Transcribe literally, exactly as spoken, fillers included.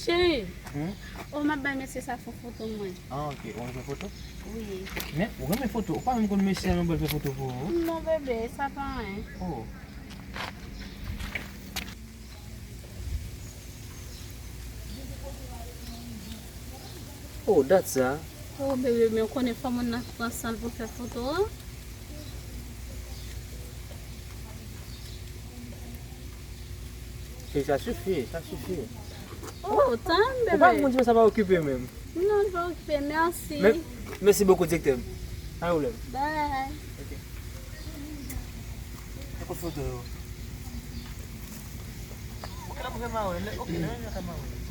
Cheri, hmm? Oh, m ap bay mesye sa fè foto mwen. Ah, ok. Ou renmen fè foto? Wi. Men, ou renmen foto. Ou pa menm konn mesye a, men ou ba l fè foto pou ou. Non, bebe, sa pa anyen. Oh. Oh, dat sa. Oh, bebe, men ou konnen fò moun nan pran san l pou fè foto an. Cheri, sa sifi, sa sifi. Oh, tann, bebe. Ou pa moun sa pa okipe menm. Non, li pa okipe, mèsi. Men, mèsi bokou, direktè m. Pa gen pwoblèm. Bye. Ok. An kout foto yo. Ok, n ap remare, ok, nan yon ka mare.